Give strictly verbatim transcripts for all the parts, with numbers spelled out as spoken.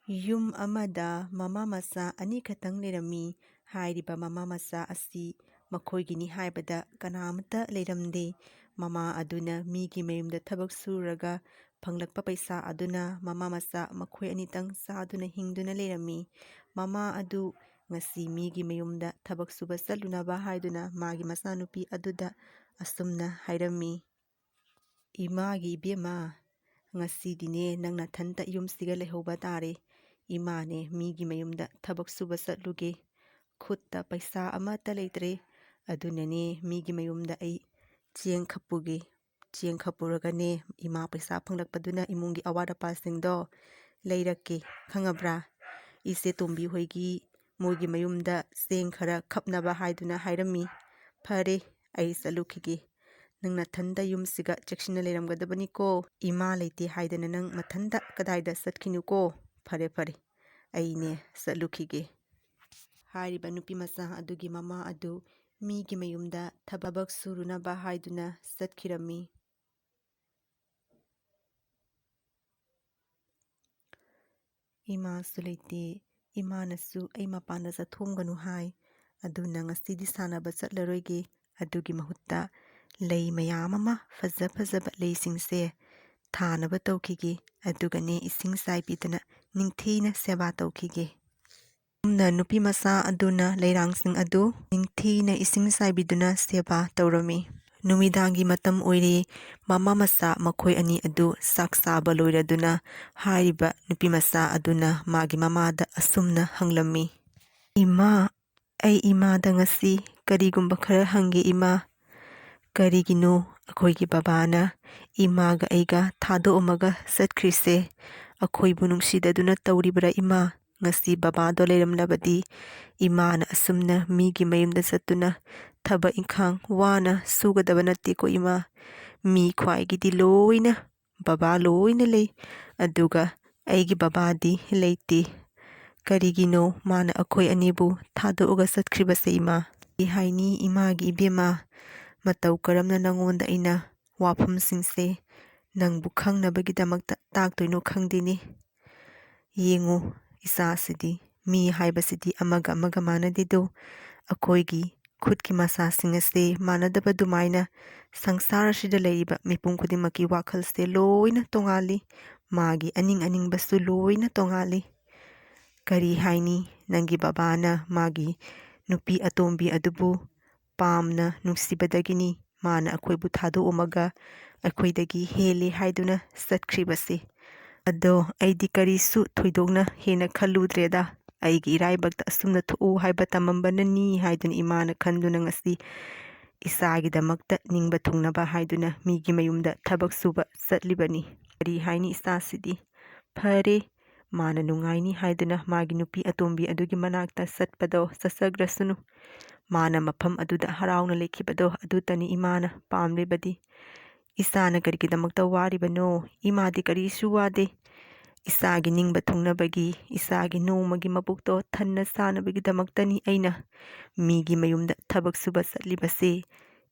ꯌꯨꯝ ꯑꯃꯗ ꯃꯃꯥ ꯃꯆꯥ ꯑꯅꯤꯈꯛꯇꯪ ꯂꯩꯔꯝꯃꯤ꯫ ꯍꯥꯏꯔꯤꯕ ꯃꯃꯥ ꯃꯆꯥ ꯑꯁꯤ ꯃꯈꯣꯏꯒꯤꯅꯤ ꯍꯥꯏꯕꯗ ꯀꯅꯥꯃꯠꯇ ꯂꯩꯔꯝꯗꯦ꯫ ꯃꯃꯥ ꯑꯗꯨꯅ ꯃꯤꯒꯤ ꯃꯌꯨꯝꯗ ꯊꯕꯛ ꯁꯨꯔꯒ ꯐꯪꯂꯛꯄ ꯄꯩꯁꯥ ꯑꯗꯨꯅ ꯃꯃꯥ ꯃꯆꯥ ꯃꯈꯣꯏ ꯑꯅꯤꯇꯪ ꯆꯥꯗꯨꯅ ꯍꯤꯡꯗꯨꯅ ꯂꯩꯔꯝꯃꯤ꯫ ꯃꯃꯥ ꯑꯗꯨ ꯉꯁꯤ ꯃꯤꯒꯤ ꯃꯌꯨꯝꯗ ꯊꯕꯛ ꯁꯨꯕ ꯆꯠꯂꯨꯅꯕ ꯍꯥꯏꯗꯨꯅ ꯃꯥꯒꯤ ꯃꯆꯥꯅꯨꯄꯤ ꯑꯗꯨꯗ ꯑꯁꯨꯝꯅ ꯍꯥꯏꯔꯝꯃꯤ, "ꯏꯃꯥꯒꯤ ꯏꯕꯦꯝꯃ, ꯉꯁꯤꯗꯤꯅꯦ ꯅꯪ ꯅꯊꯟꯇ ꯌꯨꯝꯁꯤꯒ ꯂꯩꯍꯧꯕ ꯇꯥꯔꯦ꯫ ꯏꯃꯥꯅꯦ ꯃꯤꯒꯤ ꯃꯌꯨꯝꯗ ꯊꯕꯛ ꯁꯨꯕ ꯆꯠꯂꯨꯒꯦ꯫ ꯈꯨꯠꯇ ꯄꯩꯁꯥ ꯑꯃꯠꯇ ꯂꯩꯇ꯭ꯔꯦ꯫ ꯑꯗꯨꯅꯅꯦ ꯃꯤꯒꯤ ꯃꯌꯨꯝꯗ ꯑꯩ ꯆꯦꯡ ꯈꯞꯄꯨꯒꯦ꯫ ꯆꯦꯡ ꯈꯞꯄꯨꯔꯒꯅꯦ ꯏꯃꯥ ꯄꯩꯁꯥ ꯐꯪꯂꯛꯄꯗꯨꯅ ꯏꯃꯨꯡꯒꯤ ꯑꯋꯥꯠ ꯑꯄꯥꯁꯤꯡꯗꯣ ꯂꯩꯔꯛꯀꯦ꯫ ꯈꯪꯉꯕ꯭ꯔꯥ? ꯏꯆꯦ ꯇꯣꯝꯕꯤ ꯍꯣꯏꯒꯤ ꯃꯣꯏꯒꯤ ꯃꯌꯨꯝꯗ ꯆꯦꯡ ꯈꯔ ꯈꯞꯅꯕ ꯍꯥꯏꯗꯨꯅ ꯍꯥꯏꯔꯝꯃꯤ꯫ ꯐꯔꯦ, ꯑꯩ ꯆꯠꯂꯨꯈꯤꯒꯦ꯫ ꯅꯪ ꯅꯊꯟꯗ ꯌꯨꯝꯁꯤꯒ ꯆꯦꯛꯁꯤꯟꯅ ꯂꯩꯔꯝꯒꯗꯕꯅꯤꯀꯣ꯫ ꯏꯃꯥ ꯂꯩꯇꯦ ꯍꯥꯏꯗꯅ ꯅꯪ ꯃꯊꯟꯗ ꯀꯗꯥꯏꯗ ꯆꯠꯈꯤꯅꯨꯀꯣ꯫ ꯐꯔꯦ, ꯐꯔꯦ, ꯑꯩꯅꯦ ꯆꯠꯂꯨꯈꯤꯒꯦ꯫" ꯍꯥꯏꯔꯤꯕ ꯅꯨꯄꯤ ꯃꯆꯥ ꯑꯗꯨꯒꯤ ꯃꯃꯥ ꯑꯗꯨ ꯃꯤꯒꯤ ꯃꯌꯨꯝꯗ ꯊꯕꯛ ꯁꯨꯔꯨꯅꯕ ꯍꯥꯏꯗꯨꯅ ꯆꯠꯈꯤꯔꯝꯃꯤ꯫ ꯏꯃꯥꯁꯨ ꯂꯩꯇꯦ꯫ ꯏꯃꯥꯅꯁꯨ ꯑꯩ ꯃꯄꯥꯟꯗ ꯆꯠꯊꯣꯛꯒꯅꯨ ꯍꯥꯏ꯫ ꯑꯗꯨꯅ ꯉꯁꯤꯗꯤ ꯁꯥꯟꯅꯕ ꯆꯠꯂꯔꯣꯏꯒꯦ꯫ ꯑꯗꯨꯒꯤ ꯃꯍꯨꯠꯇ ꯂꯩ ꯃꯌꯥꯝ ꯑꯃ, ꯐꯖ ꯐꯖꯕ ꯂꯩꯁꯤꯡꯁꯦ ꯊꯥꯅꯕ ꯇꯧꯈꯤꯒꯦ꯫ ꯑꯗꯨꯒꯅꯦ ꯏꯁꯤꯡ ꯆꯥꯏꯕꯤꯗꯅ ꯅꯤꯡꯊꯤꯅ ꯁꯦꯕꯥ ꯇꯧꯈꯤꯒꯦ꯫ ꯑꯁꯨꯝꯅ ꯅꯨꯄꯤ ꯃꯆꯥ ꯑꯗꯨꯅ ꯂꯩꯔꯥꯡꯁꯤꯡ ꯑꯗꯨ ꯅꯤꯡꯊꯤꯅ ꯏꯁꯤꯡ ꯆꯥꯏꯕꯤꯗꯨꯅ ꯁꯦꯕꯥ ꯇꯧꯔꯝꯃꯤ꯫ ꯅꯨꯃꯤꯗꯥꯡꯒꯤ ꯃꯇꯝ ꯑꯣꯏꯔꯦ꯫ ꯃꯃꯥ ꯃꯆꯥ ꯃꯈꯣꯏ ꯑꯅꯤ ꯑꯗꯨ ꯆꯥꯛ ꯆꯥꯕ ꯂꯣꯏꯔꯗꯨꯅ ꯍꯥꯏꯔꯤꯕ ꯅꯨꯄꯤ ꯃꯆꯥ ꯑꯗꯨꯅ ꯃꯥꯒꯤ ꯃꯃꯥꯗ ꯑꯁꯨꯝꯅ ꯍꯪꯂꯝꯃꯤ, "ꯏꯃꯥ, ꯑꯩ ꯏꯃꯥꯗ ꯉꯁꯤ ꯀꯔꯤꯒꯨꯝꯕ ꯈꯔ ꯍꯪꯒꯦ ꯏꯃꯥ꯫ ꯀꯔꯤꯒꯤꯅꯣ ꯑꯩꯈꯣꯏꯒꯤ ꯕꯕꯥꯅ ꯏꯃꯥꯒ ꯑꯩꯒ ꯊꯥꯗꯣꯛꯑꯝꯃꯒ ꯆꯠꯈ꯭ꯔꯤꯁꯦ? ꯑꯩꯈꯣꯏꯕꯨ ꯅꯨꯡꯁꯤꯗꯗꯨꯅ ꯇꯧꯔꯤꯕ꯭ꯔꯥ ꯏꯃꯥ? ꯉꯁꯤ ꯕꯕꯥꯗꯣ ꯂꯩꯔꯝꯂꯕꯗꯤ ꯏꯃꯥꯅ ꯑꯁꯨꯝꯅ ꯃꯤꯒꯤ ꯃꯌꯨꯝꯗ ꯆꯠꯇꯨꯅ ꯊꯕꯛ ꯏꯪꯈꯥꯡ ꯋꯥꯅ ꯁꯨꯒꯗꯕ ꯅꯠꯇꯦꯀꯣ ꯏꯃꯥ꯫ ꯃꯤ ꯈ꯭ꯋꯥꯏꯒꯤꯗꯤ ꯂꯣꯏꯅ ꯕꯕꯥ ꯂꯣꯏꯅ ꯂꯩ, ꯑꯗꯨꯒ ꯑꯩꯒꯤ ꯕꯕꯥꯗꯤ ꯂꯩꯇꯦ꯫ ꯀꯔꯤꯒꯤꯅꯣ ꯃꯥꯅ ꯑꯩꯈꯣꯏ ꯑꯅꯤꯕꯨ ꯊꯥꯗꯣꯛꯑꯒ ꯆꯠꯈ꯭ꯔꯤꯕꯁꯦ ꯏꯃꯥ?" "ꯀꯔꯤ ꯍꯥꯏꯅꯤ ꯏꯃꯥꯒꯤ ꯏꯕꯦꯝꯃ, ꯃꯇꯧ ꯀꯔꯝꯅ ꯅꯪꯉꯣꯟꯗ ꯑꯩꯅ ꯋꯥꯐꯝꯁꯤꯡꯁꯦ ꯅꯪꯕꯨ ꯈꯪꯅꯕꯒꯤꯗꯃꯛꯇ ꯇꯥꯛꯇꯣꯏꯅꯣ ꯈꯪꯗꯦꯅꯦ꯫ "ꯌꯦꯡꯉꯨ, ꯏꯆꯥꯁꯤꯗꯤ, ꯃꯤ ꯍꯥꯏꯕꯁꯤꯗꯤ ꯑꯃꯒ ꯑꯃꯒ ꯃꯥꯟꯅꯗꯦꯗꯣ꯫ ꯑꯩꯈꯣꯏꯒꯤ ꯈꯨꯠꯀꯤ ꯃꯁꯥꯁꯤꯡ ꯑꯁꯦ ꯃꯥꯟꯅꯗꯕ ꯑꯗꯨꯃꯥꯏꯅ ꯁꯪꯁꯥꯔ ꯑꯁꯤꯗ ꯂꯩꯔꯤꯕ ꯃꯤꯄꯨꯝ ꯈꯨꯗꯤꯡꯃꯛꯀꯤ ꯋꯥꯈꯜꯁꯦ ꯂꯣꯏꯅ ꯇꯣꯉꯥꯜꯂꯤ, ꯃꯥꯒꯤ ꯑꯅꯤꯡ ꯑꯅꯤꯡꯕꯁꯨ ꯂꯣꯏꯅ ꯇꯣꯉꯥꯜꯂꯤ꯫ ꯀꯔꯤ ꯍꯥꯏꯅꯤ, ꯅꯪꯒꯤ ꯕꯕꯥꯅ ꯃꯥꯒꯤ ꯅꯨꯄꯤ ꯑꯇꯣꯝꯕꯤ ꯑꯗꯨꯕꯨ ꯄꯥꯝꯅ ꯅꯨꯡꯁꯤꯕꯗꯒꯤꯅꯤ ꯃꯥꯅ ꯑꯩꯈꯣꯏꯕꯨ ꯊꯥꯗꯣꯛꯑꯝꯃꯒ ꯑꯩꯈꯣꯏꯗꯒꯤ ꯍꯦꯜꯂꯦ ꯍꯥꯏꯗꯨꯅ ꯆꯠꯈ꯭ꯔꯤꯕꯁꯦ꯫ ꯑꯗꯣ ꯑꯩꯗꯤ ꯀꯔꯤꯁꯨ ꯊꯣꯏꯗꯣꯛꯅ ꯍꯦꯟꯅ ꯈꯜꯂꯨꯗ꯭ꯔꯦꯗ꯫ ꯑꯩꯒꯤ ꯏꯔꯥꯏꯕꯛꯇ ꯑꯁꯨꯝꯅ ꯊꯣꯛꯎ ꯍꯥꯏꯕ ꯇꯝꯃꯝꯕꯅꯅꯤ" ꯍꯥꯏꯗꯨꯅ ꯏꯃꯥꯅ ꯈꯟꯗꯨꯅ ꯉꯁꯤ ꯏꯆꯥꯒꯤꯗꯃꯛꯇ ꯅꯤꯡꯕ ꯊꯨꯡꯅꯕ ꯍꯥꯏꯗꯨꯅ ꯃꯤꯒꯤ ꯃꯌꯨꯝꯗ ꯊꯕꯛ ꯁꯨꯕ ꯆꯠꯂꯤꯕꯅꯤ꯫ ꯀꯔꯤ ꯍꯥꯏꯅꯤ ꯏꯆꯥꯁꯤꯗꯤ? ꯐꯔꯦ, ꯃꯥꯅ ꯅꯨꯡꯉꯥꯏꯅꯤ ꯍꯥꯏꯗꯨꯅ ꯃꯥꯒꯤ ꯅꯨꯄꯤ ꯑꯇꯣꯝꯕꯤ ꯑꯗꯨꯒꯤ ꯃꯅꯥꯛꯇ ꯆꯠꯄꯗꯣ ꯆꯠꯆꯈ꯭ꯔꯁꯅꯨ꯫ ꯃꯥꯅ ꯃꯐꯝ ꯑꯗꯨꯗ ꯍꯔꯥꯎꯅ ꯂꯩꯈꯤꯕꯗꯣ ꯑꯗꯨꯇꯅꯤ ꯏꯃꯥꯅ ꯄꯥꯝꯂꯤꯕꯗꯤ꯫ "ꯏꯆꯥꯅ ꯀꯔꯤꯒꯤꯗꯃꯛꯇ ꯋꯥꯔꯤꯕꯅꯣ? ꯏꯃꯥꯗꯤ ꯀꯔꯤꯁꯨ ꯋꯥꯗꯦ꯫ ꯏꯆꯥꯒꯤ ꯅꯤꯡꯕ ꯊꯨꯡꯅꯕꯒꯤ, ꯏꯆꯥꯒꯤ ꯅꯣꯡꯃꯒꯤ ꯃꯕꯨꯛꯇꯣ ꯊꯟꯅ ꯆꯥꯅꯕꯒꯤꯗꯃꯛꯇꯅꯤ ꯑꯩꯅ ꯃꯤꯒꯤ ꯃꯌꯨꯝꯗ ꯊꯕꯛ ꯁꯨꯕ ꯆꯠꯂꯤꯕꯁꯦ꯫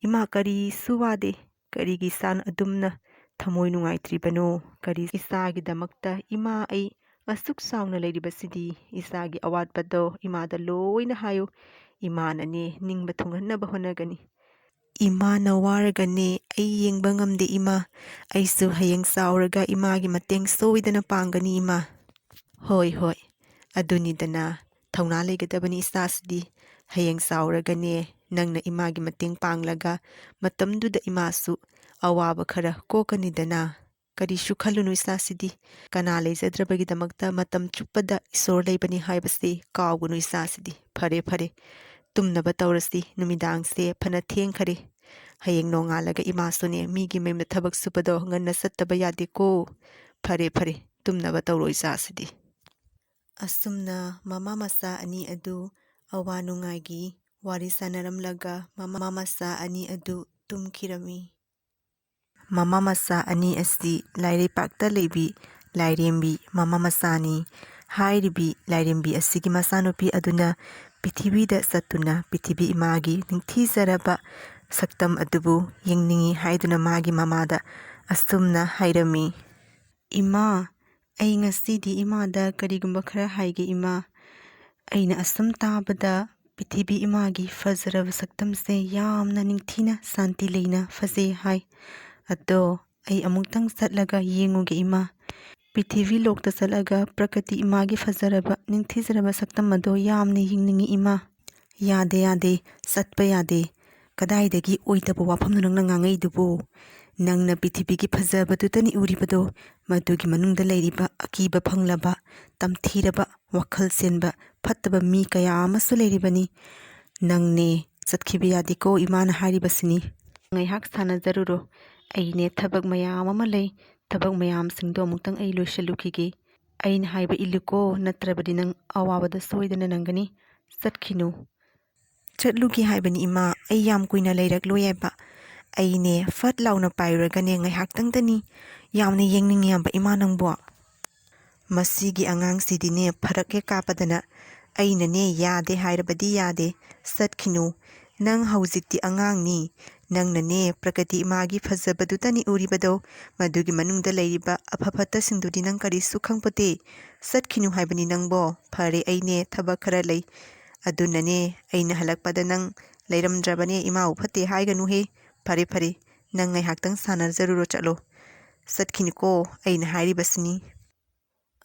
ꯏꯃꯥ ꯀꯔꯤꯁꯨ ꯋꯥꯗꯦ꯫ ꯀꯔꯤꯒꯤ ꯏꯆꯥꯅ ꯑꯗꯨꯝꯅ ꯊꯃꯣꯏ ꯅꯨꯡꯉꯥꯏꯇ꯭ꯔꯤꯕꯅꯣ? ꯀꯔꯤ ꯏꯆꯥꯒꯤꯗꯃꯛꯇ ꯏꯃꯥ ꯑꯩ ꯑꯁꯨꯛ ꯆꯥꯎꯅ ꯂꯩꯔꯤꯕꯁꯤꯗꯤ? ꯏꯆꯥꯒꯤ ꯑꯋꯥꯠꯄꯗꯣ ꯏꯃꯥꯗ ꯂꯣꯏꯅ ꯍꯥꯏꯌꯨ꯫ ꯏꯃꯥꯅꯅꯦ ꯅꯤꯡꯕ ꯊꯨꯡꯍꯟꯅꯕ ꯍꯣꯠꯅꯒꯅꯤ꯫ ꯏꯃꯥꯅ ꯋꯥꯔꯒꯅꯦ ꯑꯩ ꯌꯦꯡꯕ ꯉꯝꯗꯦ ꯏꯃꯥ꯫ ꯑꯩꯁꯨ ꯍꯌꯦꯡ ꯆꯥꯎꯔꯒ ꯏꯃꯥꯒꯤ ꯃꯇꯦꯡ ꯁꯣꯏꯗꯅ ꯄꯥꯡꯒꯅꯤ ꯏꯃꯥ꯫" "ꯍꯣꯏ, ꯍꯣꯏ, ꯑꯗꯨꯅꯤꯗꯅ, ꯊꯧꯅꯥ ꯂꯩꯒꯗꯕꯅꯤ ꯏꯆꯥꯁꯤꯗꯤ꯫ ꯍꯌꯦꯡ ꯆꯥꯎꯔꯒꯅꯦ ꯅꯪꯅ ꯏꯃꯥꯒꯤ ꯃꯇꯦꯡ ꯄꯥꯡꯂꯒ ꯃꯇꯝꯗꯨꯗ ꯏꯃꯥꯁꯨ ꯑꯋꯥꯕ ꯈꯔ ꯀꯣꯛꯀꯅꯤꯗꯅ꯫ ꯀꯔꯤꯁꯨ ꯈꯜꯂꯨꯅꯨ ꯏꯆꯥꯁꯤꯗꯤ꯫ ꯀꯅꯥ ꯂꯩꯖꯗ꯭ꯔꯕꯒꯤꯗꯃꯛꯇ ꯃꯇꯝ ꯆꯨꯞꯄꯗ ꯏꯁꯣꯔ ꯂꯩꯕꯅꯤ ꯍꯥꯏꯕꯁꯤ ꯀꯥꯎꯒꯅꯨ ꯏꯆꯥꯁꯤꯗꯤ꯫ ꯐꯔꯦ, ꯐꯔꯦ, ꯇꯨꯝꯅꯕ ꯇꯧꯔꯁꯤ꯫ ꯅꯨꯃꯤꯗꯥꯡꯁꯦ ꯐꯅ ꯊꯦꯡꯈꯔꯦ꯫ ꯍꯌꯦꯡ ꯅꯣꯡꯉꯥꯜꯂꯒ ꯏꯃꯥꯁꯨꯅꯦ ꯃꯤꯒꯤ ꯃꯌꯨꯝꯗ ꯊꯕꯛ ꯁꯨꯕꯗꯣ ꯉꯟꯅ ꯆꯠꯇꯕ ꯌꯥꯗꯦꯀꯣ꯫ ꯐꯔꯦ, ꯐꯔꯦ, ꯇꯨꯝꯅꯕ ꯇꯧꯔꯣ ꯏꯆꯥꯁꯤꯗꯤ꯫" ꯑꯁꯨꯝꯅ ꯃꯃꯥ ꯃꯆꯥ ꯑꯅꯤ ꯑꯗꯨ ꯑꯋꯥ ꯅꯨꯡꯉꯥꯏꯒꯤ ꯋꯥꯔꯤ ꯁꯥꯟꯅꯔꯝꯂꯒ ꯃꯃꯥ ꯃꯆꯥ ꯑꯅꯤ ꯑꯗꯨ ꯇꯨꯝꯈꯤꯔꯝꯃꯤ꯫ ꯃꯃꯥ ꯃꯆꯥ ꯑꯅꯤ ꯑꯁꯤ ꯂꯥꯏꯔꯩꯄꯥꯛꯇ ꯂꯩꯕꯤ ꯂꯥꯏꯔꯦꯝꯕꯤ ꯃꯃꯥ ꯃꯆꯥꯅꯤ꯫ ꯍꯥꯏꯔꯤꯕꯤ ꯂꯥꯏꯔꯦꯝꯕꯤ ꯑꯁꯤꯒꯤ ꯃꯆꯥꯅꯨꯄꯤ ꯑꯗꯨꯅ ꯄ꯭ꯔꯤꯊꯤꯕꯤꯗ ꯆꯠꯇꯨꯅ ꯄ꯭ꯔꯤꯊꯤꯕꯤ ꯏꯃꯥꯒꯤ ꯅꯤꯡꯊꯤꯖꯔꯕ ꯁꯛꯇꯝ ꯑꯗꯨꯕꯨ ꯌꯦꯡꯅꯤꯡꯏ ꯍꯥꯏꯗꯨꯅ ꯃꯥꯒꯤ ꯃꯃꯥꯗ ꯑꯁꯨꯝꯅ ꯍꯥꯏꯔꯝꯃꯤ, "ꯏꯃꯥ, ꯑꯩ ꯉꯁꯤꯗꯤ ꯏꯃꯥꯗ ꯀꯔꯤꯒꯨꯝꯕ ꯈꯔ ꯍꯥꯏꯒꯦ, ꯏꯃꯥ꯫ ꯑꯩꯅ ꯑꯁꯨꯝ ꯇꯥꯕꯗ ꯄ꯭ꯔꯤꯊꯤꯕꯤ ꯏꯃꯥꯒꯤ ꯐꯖꯔꯕ ꯁꯛꯇꯝꯁꯦ ꯌꯥꯝꯅ ꯅꯤꯡꯊꯤꯅ ꯁꯥꯟꯇꯤ ꯂꯩꯅ ꯐꯖꯩ ꯍꯥꯏ꯫ ꯑꯗꯣ ꯑꯩ ꯑꯃꯨꯛꯇꯪ ꯆꯠꯂꯒ ꯌꯦꯡꯉꯨꯒꯦ, ꯏꯃꯥ꯫ ꯄ꯭ꯔꯤꯊꯤꯕꯤ ꯂꯣꯛꯇ ꯆꯠꯂꯒ ꯄ꯭ꯔꯀ꯭ꯔꯤꯇꯤ ꯏꯃꯥꯒꯤ ꯐꯖꯔꯕ, ꯅꯤꯡꯊꯤꯖꯔꯕ ꯁꯛꯇꯝ ꯑꯗꯣ ꯌꯥꯝꯅ ꯌꯦꯡꯅꯤꯡꯉꯤ, ꯏꯃꯥ꯫ ꯌꯥꯗꯦ, ꯌꯥꯗꯦ, ꯆꯠꯄ ꯌꯥꯗꯦ꯫ ꯀꯗꯥꯏꯗꯒꯤ ꯑꯣꯏꯗꯕ ꯋꯥꯐꯝꯅꯣ ꯅꯪꯅ ꯉꯥꯡꯉꯛꯏꯗꯨꯕꯨ? ꯅꯪꯅ ꯄ꯭ꯔꯤꯊꯤꯕꯤꯒꯤ ꯐꯖꯕꯗꯨꯇꯅꯤ ꯎꯔꯤꯕꯗꯣ, ꯃꯗꯨꯒꯤ ꯃꯅꯨꯡꯗ ꯂꯩꯔꯤꯕ ꯑꯀꯤꯕ ꯐꯪꯂꯕ, ꯇꯝꯊꯤꯔꯕ, ꯋꯥꯈꯜ ꯆꯦꯟꯕ, ꯐꯠꯇꯕ ꯃꯤ ꯀꯌꯥ ꯑꯃꯁꯨ ꯂꯩꯔꯤꯕꯅꯤ꯫ ꯅꯪꯅꯦ ꯆꯠꯈꯤꯕ ꯌꯥꯗꯦꯀꯣ, ꯏꯃꯥꯅ ꯍꯥꯏꯔꯤꯕꯁꯤꯅꯤ꯫ ꯉꯥꯏꯍꯥꯛ ꯁꯥꯟꯅꯖꯔꯨꯔꯣ꯫ ꯑꯩꯅꯦ ꯊꯕꯛ ꯃꯌꯥꯝ ꯑꯃ ꯂꯩ꯫ ꯊꯕꯛ ꯃꯌꯥꯝꯁꯤꯡꯗꯣ ꯑꯃꯨꯛꯇꯪ ꯑꯩ ꯂꯣꯏꯁꯤꯜꯂꯨꯈꯤꯒꯦ꯫ ꯑꯩꯅ ꯍꯥꯏꯕ ꯏꯜꯂꯨꯀꯣ, ꯅꯠꯇ꯭ꯔꯕꯗꯤ ꯅꯪ ꯑꯋꯥꯕꯗ ꯁꯣꯏꯗꯅ ꯅꯪꯒꯅꯤ꯫ ꯆꯠꯈꯤꯅꯨ꯫ ꯆꯠꯂꯨꯒꯦ ꯍꯥꯏꯕꯅꯤ, ꯏꯃꯥ꯫ ꯑꯩ ꯌꯥꯝ ꯀꯨꯏꯅ ꯂꯩꯔꯛꯂꯣꯏ ꯍꯥꯏꯕ꯫ ꯑꯩꯅꯦ ꯐꯠ ꯂꯥꯎꯅ ꯄꯥꯏꯔꯨꯔꯒꯅꯦ, ꯉꯥꯏꯍꯥꯛꯇꯪꯗꯅꯤ꯫ ꯌꯥꯝꯅ ꯌꯦꯡꯅꯤꯡꯉꯤ ꯍꯥꯏꯕ, ꯏꯃꯥ, ꯅꯪꯕꯨ꯫ ꯃꯁꯤꯒꯤ ꯑꯉꯥꯡꯁꯤꯗꯤꯅꯦ ꯐꯔꯛ ꯍꯦꯛ ꯀꯥꯞꯄꯗꯅ꯫ ꯑꯩꯅꯅꯦ ꯌꯥꯗꯦ ꯍꯥꯏꯔꯕꯗꯤ ꯌꯥꯗꯦ꯫ ꯆꯠꯈꯤꯅꯨ꯫ ꯅꯪ ꯍꯧꯖꯤꯛꯇꯤ ꯑꯉꯥꯡꯅꯤ꯫ ꯅꯪꯅꯅꯦ ꯄ꯭ꯔꯀ꯭ꯔꯤꯇꯤ ꯏꯃꯥꯒꯤ ꯐꯖꯕꯗꯨꯇꯅꯤ ꯎꯔꯤꯕꯗꯣ꯫ ꯃꯗꯨꯒꯤ ꯃꯅꯨꯡꯗ ꯂꯩꯔꯤꯕ ꯑꯐ ꯐꯠꯇꯁꯤꯡꯗꯨꯗꯤ ꯅꯪ ꯀꯔꯤꯁꯨ ꯈꯪꯄꯣꯠꯇꯦ꯫ ꯆꯠꯈꯤꯅꯨ ꯍꯥꯏꯕꯅꯤ ꯅꯪꯕꯣ꯫ ꯐꯔꯦ, ꯑꯩꯅꯦ ꯊꯕꯛ ꯈꯔ ꯂꯩ꯫ ꯑꯗꯨꯅꯅꯦ ꯑꯩꯅ ꯍꯜꯂꯛꯄꯗ ꯅꯪ ꯂꯩꯔꯝꯗ꯭ꯔꯕꯅꯦ ꯏꯃꯥꯕꯨ ꯐꯠꯇꯦ ꯍꯥꯏꯒꯅꯨꯍꯦ꯫ ꯐꯔꯦ, ꯐꯔꯦ, ꯅꯪ ꯉꯥꯏꯍꯥꯛꯇꯪ ꯁꯥꯟꯅꯖꯔꯨꯔꯣ, ꯆꯠꯂꯣ꯫ ꯆꯠꯈꯤꯅꯨꯀꯣ, ꯑꯩꯅ ꯍꯥꯏꯔꯤꯕꯁꯤꯅꯤ꯫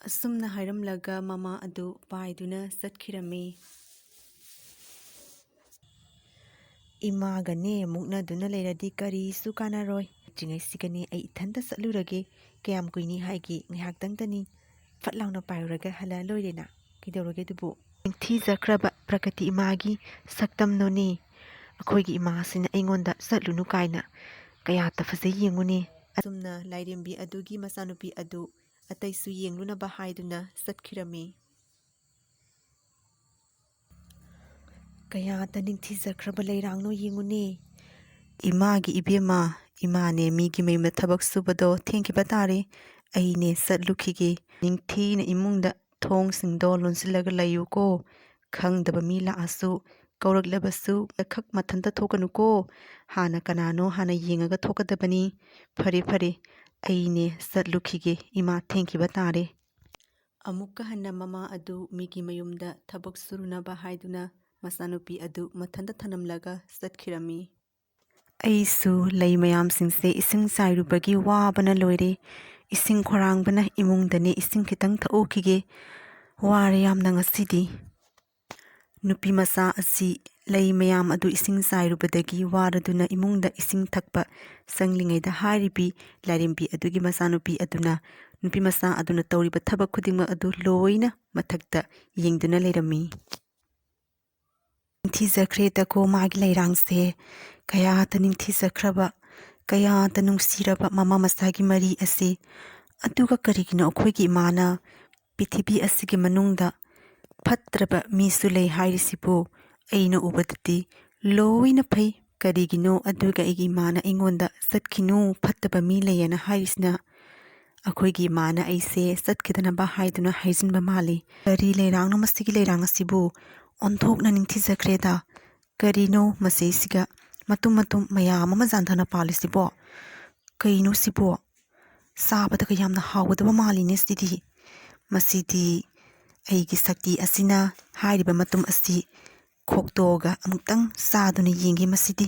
ꯑꯁꯨꯝꯅ ꯍꯥꯏꯔꯝꯂꯒ ꯃꯃꯥ ꯑꯗꯨ ꯄꯥꯏꯗꯨꯅ ꯆꯠꯈꯤꯔꯝꯃꯤ꯫ ꯏꯃꯥꯒꯅꯦ ꯃꯨꯛꯅꯗꯨꯅ ꯂꯩꯔꯗꯤ ꯀꯔꯤꯁꯨ ꯀꯥꯟꯅꯔꯣꯏ꯫ ꯆꯤꯡꯉꯩꯁꯤꯒꯅꯦ ꯑꯩ ꯏꯊꯟꯇ ꯆꯠꯂꯨꯔꯒꯦ꯫ ꯀꯌꯥꯝ ꯀꯨꯏꯅꯤ ꯍꯥꯏꯒꯦ? ꯉꯥꯏꯍꯥꯛꯇꯪꯗꯅꯤ꯫ ꯐꯠ ꯂꯥꯎꯅ ꯄꯥꯏꯔꯨꯔꯒ ꯍꯜꯂꯛꯑ ꯂꯣꯏꯔꯦꯅ꯫ ꯀꯩꯗꯧꯔꯒꯦ ꯑꯗꯨꯕꯨ? ꯅꯤꯡꯊꯤꯖꯈ꯭ꯔꯕ ꯄ꯭ꯔꯀ꯭ꯔꯤꯇꯤ ꯏꯃꯥꯒꯤ ꯁꯛꯇꯝꯗꯨꯅꯤ꯫ ꯑꯩꯈꯣꯏꯒꯤ ꯏꯃꯥꯁꯤꯅ ꯑꯩꯉꯣꯟꯗ "ꯆꯠꯂꯨꯅꯨ" ꯀꯥꯏꯅ ꯀꯌꯥꯇ ꯐꯖꯩ ꯌꯦꯡꯉꯨꯅꯦ꯫ ꯑꯁꯨꯝꯅ ꯂꯥꯏꯔꯦꯝꯕꯤ ꯑꯗꯨꯒꯤ ꯃꯆꯥꯅꯨꯄꯤ ꯑꯗꯨ ꯑꯇꯩꯁꯨ ꯌꯦꯡꯂꯨꯅꯕ ꯍꯥꯏꯗꯨꯅ ꯆꯠꯈꯤꯔꯝꯃꯤ꯫ ꯀꯌꯥꯗ ꯅꯤꯡꯊꯤꯖꯈ꯭ꯔꯕ ꯂꯩꯔꯥꯡꯅꯣ ꯌꯦꯡꯉꯨꯅꯦ꯫ ꯏꯃꯥꯒꯤ ꯏꯕꯦꯝꯃ, ꯏꯃꯥꯅꯦ ꯃꯤꯒꯤ ꯃꯌꯨꯝꯗ ꯊꯕꯛ ꯁꯨꯕꯗꯣ ꯊꯦꯡꯈꯤꯕ ꯇꯥꯔꯦ꯫ ꯑꯩꯅꯦ ꯆꯠꯂꯨꯈꯤꯒꯦ꯫ ꯅꯤꯡꯊꯤꯅ ꯏꯃꯨꯡꯗ ꯊꯣꯡꯁꯤꯡꯗꯣ ꯂꯣꯟꯁꯤꯜꯂꯒ ꯂꯩꯌꯨꯀꯣ꯫ ꯈꯪꯗꯕ ꯃꯤ ꯂꯥꯛꯑꯁꯨ, ꯀꯧꯔꯛꯂꯕꯁꯨ ꯈꯛ ꯃꯊꯟꯇ ꯊꯣꯛꯀꯅꯨꯀꯣ꯫ ꯍꯥꯟꯅ ꯀꯅꯥꯅꯣ ꯍꯥꯟꯅ ꯌꯦꯡꯉꯒ ꯊꯣꯛꯀꯗꯕꯅꯤ꯫ ꯐꯔꯦ, ꯐꯔꯦ, ꯑꯩꯅꯦ ꯆꯠꯂꯨꯈꯤꯒꯦ, ꯏꯃꯥ ꯊꯦꯡꯈꯤꯕ ꯇꯥꯔꯦ꯫ ꯑꯃꯨꯛꯀ ꯍꯟꯅ ꯃꯃꯥ ꯑꯗꯨ ꯃꯤꯒꯤ ꯃꯌꯨꯝꯗ ꯊꯕꯛ ꯁꯨꯔꯨꯅꯕ ꯍꯥꯏꯗꯨꯅ ꯃꯆꯥꯅꯨꯄꯤ ꯑꯗꯨ ꯃꯊꯟꯇ ꯊꯅꯝꯂꯒ ꯆꯠꯈꯤꯔꯝꯃꯤ꯫ ꯑꯩꯁꯨ ꯂꯩ ꯃꯌꯥꯝꯁꯤꯡꯁꯦ ꯏꯁꯤꯡ ꯆꯥꯏꯔꯨꯕꯒꯤ ꯋꯥꯕꯅ ꯂꯣꯏꯔꯦ꯫ ꯏꯁꯤꯡ ꯈꯣꯔꯥꯡꯕꯅ ꯏꯃꯨꯡꯗꯅꯦ ꯏꯁꯤꯡ ꯈꯤꯇꯪ ꯊꯛꯎꯈꯤꯒꯦ꯫ ꯋꯥꯔꯦ ꯌꯥꯝꯅ ꯉꯁꯤꯗꯤ꯫ ꯅꯨꯄꯤ ꯃꯆꯥ ꯑꯁꯤ ꯂꯩ ꯃꯌꯥꯝ ꯑꯗꯨ ꯏꯁꯤꯡ ꯆꯥꯏꯔꯨꯕꯗꯒꯤ ꯋꯥꯔꯗꯨꯅ ꯏꯃꯨꯡꯗ ꯏꯁꯤꯡ ꯊꯛꯄ ꯆꯪꯂꯤꯉꯩꯗ ꯍꯥꯏꯔꯤꯕꯤ ꯂꯥꯏꯔꯦꯝꯕꯤ ꯑꯗꯨꯒꯤ ꯃꯆꯥꯅꯨꯄꯤ ꯑꯗꯨꯅ ꯅꯨꯄꯤ ꯃꯆꯥ ꯑꯗꯨꯅ ꯇꯧꯔꯤꯕ ꯊꯕꯛ ꯈꯨꯗꯤꯡꯃꯛ ꯑꯗꯨ ꯂꯣꯏꯅ ꯃꯊꯛꯇ ꯌꯦꯡꯗꯨꯅ ꯂꯩꯔꯝꯃꯤ꯫ ꯅꯤꯡꯊꯤꯖꯈ꯭ꯔꯦꯗꯀꯣ ꯃꯥꯒꯤ ꯂꯩꯔꯥꯡꯁꯦ꯫ ꯀꯌꯥꯗ ꯅꯤꯡꯊꯤꯖꯈ꯭ꯔꯕ, ꯀꯌꯥꯗ ꯅꯨꯡꯁꯤꯔꯕ ꯃꯃꯥ ꯃꯆꯥꯒꯤ ꯃꯔꯤ ꯑꯁꯤ꯫ ꯑꯗꯨꯒ ꯀꯔꯤꯒꯤꯅꯣ ꯑꯩꯈꯣꯏꯒꯤ ꯏꯃꯥꯅ ꯄ꯭ꯔꯤꯊꯤꯕꯤ ꯑꯁꯤꯒꯤ ꯃꯅꯨꯡꯗ ꯐꯠꯇ꯭ꯔꯕ ꯃꯤꯁꯨ ꯂꯩ ꯍꯥꯏꯔꯤꯁꯤꯕꯨ? ꯑꯩꯅ ꯎꯕꯗꯗꯤ ꯂꯣꯏꯅ ꯐꯩ꯫ ꯀꯔꯤꯒꯤꯅꯣ ꯑꯗꯨꯒ ꯑꯩꯒꯤ ꯏꯃꯥꯅ ꯑꯩꯉꯣꯟꯗ "ꯆꯠꯈꯤꯅꯨ, ꯐꯠꯇꯕ ꯃꯤ ꯂꯩꯌꯦꯅ" ꯍꯥꯏꯔꯤꯁꯤꯅ? ꯑꯩꯈꯣꯏꯒꯤ ꯏꯃꯥꯅ ꯑꯩꯁꯦ ꯆꯠꯈꯤꯗꯅꯕ ꯍꯥꯏꯗꯨꯅ ꯍꯥꯏꯖꯤꯟꯕ ꯃꯥꯜꯂꯤ꯫ ꯀꯔꯤ ꯂꯩꯔꯥꯡꯅꯣ ꯃꯁꯤꯒꯤ ꯂꯩꯔꯥꯡ ꯑꯁꯤꯕꯨ? ꯑꯣꯟꯊꯣꯛꯅ ꯅꯤꯡꯊꯤꯖꯈ꯭ꯔꯦꯗ꯫ ꯀꯔꯤꯅꯣ ꯃꯁꯤꯁꯤꯒ ꯃꯇꯨꯝ ꯃꯇꯨꯝ ꯃꯌꯥꯝ ꯑꯃ ꯌꯥꯟꯊꯅ ꯄꯥꯜꯂꯤꯁꯤꯕꯣ? ꯀꯩꯅꯣ ꯁꯤꯕꯣ? ꯆꯥꯕꯗꯒ ꯌꯥꯝꯅ ꯍꯥꯎꯒꯗꯕ ꯃꯥꯜꯂꯤꯅꯦ ꯁꯤꯗꯤ꯫ ꯃꯁꯤꯗꯤ ꯑꯩꯒꯤ ꯁꯛꯇꯤ ꯑꯁꯤꯅ ꯍꯥꯏꯔꯤꯕ ꯃꯇꯨꯝ ꯑꯁꯤ ꯈꯣꯛꯇꯣꯛꯑꯒ ꯑꯃꯨꯛꯇꯪ ꯆꯥꯗꯨꯅ ꯌꯦꯡꯒꯦ ꯃꯁꯤꯗꯤ꯫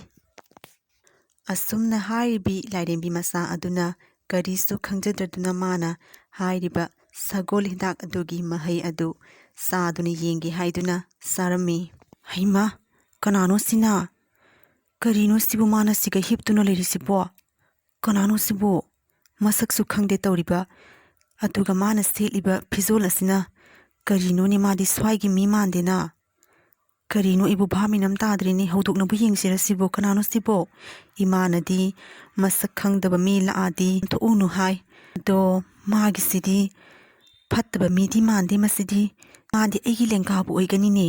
ꯑꯁꯨꯝꯅ ꯍꯥꯏꯔꯤꯕꯤ ꯂꯥꯏꯔꯦꯝꯕꯤ ꯃꯆꯥ ꯑꯗꯨꯅ ꯀꯔꯤꯁꯨ ꯈꯪꯖꯗ꯭ꯔꯗꯨꯅ ꯃꯥꯅ ꯍꯥꯏꯔꯤꯕ ꯁꯒꯣꯜ ꯍꯤꯗꯥꯛ ꯑꯗꯨꯒꯤ ꯃꯍꯩ ꯑꯗꯨ ꯆꯥꯗꯨꯅ ꯌꯦꯡꯒꯦ ꯍꯥꯏꯗꯨꯅ ꯆꯥꯔꯝꯃꯤ꯫ "ꯍꯩꯃꯥ, ꯀꯅꯥꯅꯣ ꯁꯤꯅ? ꯀꯔꯤꯅꯣ ꯁꯤꯕꯨ ꯃꯥꯅ ꯁꯤꯒ ꯍꯤꯞꯇꯨꯅ ꯂꯩꯔꯤꯁꯤꯕꯣ? ꯀꯅꯥꯅꯣ ꯁꯤꯕꯨ? ꯃꯁꯛꯁꯨ ꯈꯪꯗꯦ ꯇꯧꯔꯤꯕ꯫ ꯑꯗꯨꯒ ꯃꯥꯅ ꯁꯦꯠꯂꯤꯕ ꯐꯤꯖꯣꯜ ꯑꯁꯤꯅ ꯀꯔꯤꯅꯣꯅꯦ? ꯃꯥꯗꯤ ꯁ꯭ꯋꯥꯏꯒꯤ ꯃꯤ ꯃꯥꯟꯗꯦꯅ꯫ ꯀꯔꯤꯅꯣ? ꯑꯩꯕꯨ ꯚꯥꯞ ꯃꯦꯟ ꯑꯝ ꯇꯥꯗ꯭ꯔꯦꯅꯦ꯫ ꯍꯧꯗꯣꯛꯅꯕꯨ ꯌꯦꯡꯁꯤꯔ ꯁꯤꯕꯣ? ꯀꯅꯥꯅꯣ ꯁꯤꯕꯣ? ꯏꯃꯥꯅꯗꯤ ꯃꯁꯛ ꯈꯪꯗꯕ ꯃꯤ ꯂꯥꯛꯑꯗꯤ ꯊꯣꯛꯎꯅꯨ ꯍꯥꯏ꯫ ꯑꯗꯣ ꯃꯥꯒꯤꯁꯤꯗꯤ ꯐꯠꯇꯕ ꯃꯤꯗꯤ ꯃꯥꯟꯗꯦ ꯃꯁꯤꯗꯤ꯫ ꯃꯥꯗꯤ ꯑꯩꯒꯤ ꯂꯦꯡꯒꯥꯕꯨ ꯑꯣꯏꯒꯅꯤꯅꯦ꯫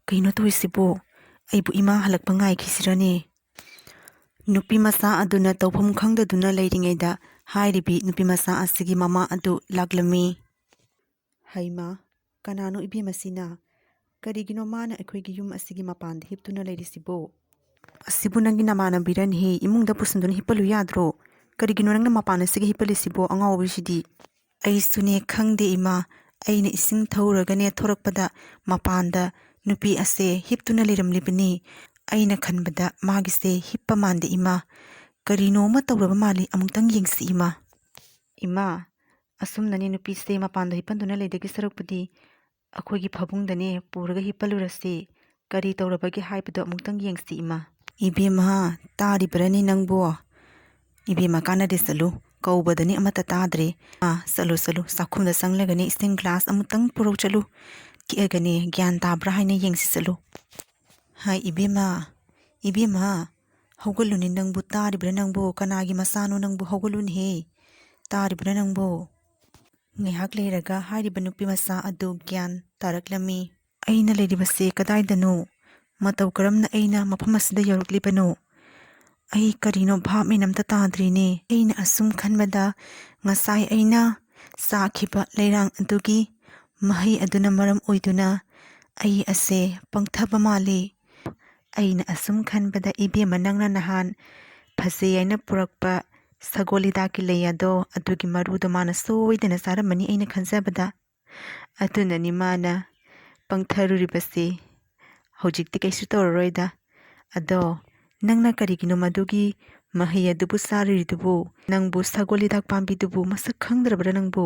ꯀꯩꯅꯣ ꯇꯧꯔꯤꯁꯤꯕꯣ? ꯑꯩꯕꯨ ꯏꯃꯥ ꯍꯜꯂꯛꯄ ꯉꯥꯏꯈꯤꯁꯤꯔꯅꯦ?" ꯅꯨꯄꯤ ꯃꯆꯥ ꯑꯗꯨꯅ ꯇꯧꯐꯝ ꯈꯪꯗꯗꯨꯅ ꯂꯩꯔꯤꯉꯩꯗ ꯍꯥꯏꯔꯤꯕꯤ ꯅꯨꯄꯤ ꯃꯆꯥ ꯑꯁꯤꯒꯤ ꯃꯃꯥ ꯑꯗꯨ ꯂꯥꯛꯂꯝꯃꯤ꯫ "ꯍꯩꯃꯥ, ꯀꯅꯥꯅꯣ ꯏꯕꯦꯝꯃꯁꯤꯅ? ꯀꯔꯤꯒꯤꯅꯣ ꯃꯥꯅ ꯑꯩꯈꯣꯏꯒꯤ ꯌꯨꯝ ꯑꯁꯤꯒꯤ ꯃꯄꯥꯟꯗ ꯍꯤꯞꯇꯨꯅ ꯂꯩꯔꯤꯁꯤꯕꯣ? ꯑꯁꯤꯕꯨ ꯅꯪꯒꯤ ꯅꯃꯥꯟꯅꯕꯤꯔꯅꯦꯍꯦ, ꯏꯃꯨꯡꯗ ꯄꯨꯁꯤꯟꯗꯨꯅ ꯍꯤꯞꯄꯜꯂꯨ ꯌꯥꯗ꯭ꯔꯣ? "ꯀꯔꯤꯒꯤꯅꯣ ꯅꯪꯅ ꯃꯄꯥꯟ ꯑꯁꯤꯒ ꯍꯤꯞꯄꯜꯂꯤꯁꯤꯕꯣ, ꯑꯉꯥꯎꯕꯤꯁꯤꯗꯤ?" "ꯑꯩꯁꯨꯅꯦ ꯈꯪꯗꯦ ꯏꯃꯥ, ꯑꯩꯅ ꯏꯁꯤꯡ ꯊꯧꯔꯒꯅꯦ ꯊꯣꯔꯛꯄꯗ ꯃꯄꯥꯟꯗ ꯅꯨꯄꯤ ꯑꯁꯦ ꯍꯤꯞꯇꯨꯅ ꯂꯩꯔꯝꯂꯤꯕꯅꯤ꯫ ꯑꯩꯅ ꯈꯟꯕꯗ ꯃꯥꯒꯤꯁꯦ ꯍꯤꯞꯄ ꯃꯥꯟꯗꯦ ꯏꯃꯥ, ꯀꯔꯤꯅꯣ ꯑꯃ ꯇꯧꯔꯕ ꯃꯥꯜꯂꯤ, ꯑꯃꯨꯛꯇꯪ ꯌꯦꯡꯁꯤ ꯏꯃꯥ꯫" "ꯏꯃꯥ, ꯑꯁꯨꯝꯅꯅꯦ ꯅꯨꯄꯤꯁꯦ ꯃꯄꯥꯟꯗ ꯍꯤꯞꯄꯟꯗꯨꯅ ꯂꯩꯗꯒꯤ ꯁꯔꯨꯛꯄꯨꯗꯤ ꯑꯩꯈꯣꯏꯒꯤ ꯐꯃꯨꯡꯗꯅꯦ ꯄꯨꯔꯒ ꯍꯤꯞꯄꯜꯂꯨꯔꯁꯤ꯫ ꯀꯔꯤ ꯇꯧꯔꯕꯒꯦ ꯍꯥꯏꯕꯗꯣ ꯑꯃꯨꯛꯇꯪ ꯌꯦꯡꯁꯤ ꯏꯃꯥ꯫" "ꯏꯕꯦꯝꯃ, ꯇꯥꯔꯤꯕ꯭ꯔꯅꯤ ꯅꯪꯕꯨ? ꯏꯕꯦꯝꯃ, ꯀꯥꯟꯅꯗꯦ, ꯆꯠꯂꯨ, ꯀꯧꯕꯗꯅꯤ ꯑꯃꯠꯇ ꯇꯥꯗ꯭ꯔꯦ꯫ ꯑꯥ, ꯆꯠꯂꯨ, ꯆꯠꯂꯨ, ꯆꯥꯛꯈꯨꯝꯗ ꯆꯪꯂꯒꯅꯦ ꯏꯁꯤꯡ ꯒ꯭ꯂꯥꯁ ꯑꯃꯇꯪ ꯄꯨꯔꯧ ꯆꯠꯂꯨ꯫ ꯀꯤꯛꯑꯒꯅꯦ ꯒ꯭ꯌꯥꯟ ꯇꯥꯕ꯭ꯔꯥ ꯍꯥꯏꯅ ꯌꯦꯡꯁꯤ ꯆꯠꯂꯨ꯫" "ꯍꯥꯏ ꯏꯕꯦꯝꯃ, ꯏꯕꯦꯝꯃ, ꯍꯧꯒꯠꯂꯨꯅꯦ ꯅꯪꯕꯨ, ꯇꯥꯔꯤꯕ꯭ꯔꯥ ꯅꯪꯕꯨ? ꯀꯅꯥꯒꯤ ꯃꯆꯥꯅꯣ ꯅꯪꯕꯨ? ꯍꯧꯒꯠꯂꯨꯅꯦꯍꯦ, ꯇꯥꯔꯤꯕ꯭ꯔꯥ ꯅꯪꯕꯨ?" ꯉꯥꯏꯍꯥꯛ ꯂꯩꯔꯒ ꯍꯥꯏꯔꯤꯕ ꯅꯨꯄꯤ ꯃꯆꯥ ꯑꯗꯨ ꯒ꯭ꯌꯥꯟ ꯇꯥꯔꯛꯂꯝꯃꯤ꯫ "ꯑꯩꯅ ꯂꯩꯔꯤꯕꯁꯦ ꯀꯗꯥꯏꯗꯅꯣ? ꯃꯇꯧ ꯀꯔꯝꯅ ꯑꯩꯅ ꯃꯐꯝ ꯑꯁꯤꯗ ꯌꯧꯔꯛꯂꯤꯕꯅꯣ? ꯑꯩ ꯀꯔꯤꯅꯣ ꯚꯥꯞ ꯃꯦꯟ ꯑꯝꯇ ꯇꯥꯗ꯭ꯔꯤꯅꯦ꯫ ꯑꯩꯅ ꯑꯁꯨꯝ ꯈꯟꯕꯗ ꯉꯁꯥꯏ ꯑꯩꯅ ꯆꯥꯈꯤꯕ ꯂꯩꯔꯥꯡ ꯑꯗꯨꯒꯤ ꯃꯍꯩ ꯑꯗꯨꯅ ꯃꯔꯝ ꯑꯣꯏꯗꯨꯅ ꯑꯩ ꯑꯁꯦ ꯄꯪꯊꯕ ꯃꯥꯜꯂꯤ꯫ ꯑꯩꯅ ꯑꯁꯨꯝ ꯈꯟꯕꯗ ꯏꯕꯦꯝꯃ ꯅꯪꯅ ꯅꯍꯥꯟ ꯐꯖꯩ ꯍꯥꯏꯅ ꯄꯨꯔꯛꯄ ꯁꯒꯣꯜ ꯍꯤꯗꯥꯛꯀꯤ ꯂꯩ ꯑꯗꯣ, ꯑꯗꯨꯒꯤ ꯃꯔꯨꯗꯣ ꯃꯥꯅ ꯁꯣꯏꯗꯅ ꯆꯥꯔꯝꯃꯅꯤ ꯑꯩꯅ ꯈꯟꯖꯕꯗ꯫ ꯑꯗꯨꯅꯅꯤ ꯃꯥꯅ ꯄꯪꯊꯔꯨꯔꯤꯕꯁꯤ꯫ ꯍꯧꯖꯤꯛꯇꯤ ꯀꯩꯁꯨ ꯇꯧꯔꯔꯣꯏꯗ꯫ ꯑꯗꯣ ꯅꯪꯅ ꯀꯔꯤꯒꯤꯅꯣ ꯃꯗꯨꯒꯤ ꯃꯍꯩ ꯑꯗꯨꯕꯨ ꯆꯥꯔꯤꯗꯨꯕꯨ? ꯅꯪꯕꯨ ꯁꯒꯣꯜ ꯍꯤꯗꯥꯛ ꯄꯥꯝꯕꯤꯗꯨꯕꯨ ꯃꯁꯛ ꯈꯪꯗ꯭ꯔꯕ꯭ꯔꯥ ꯅꯪꯕꯨ?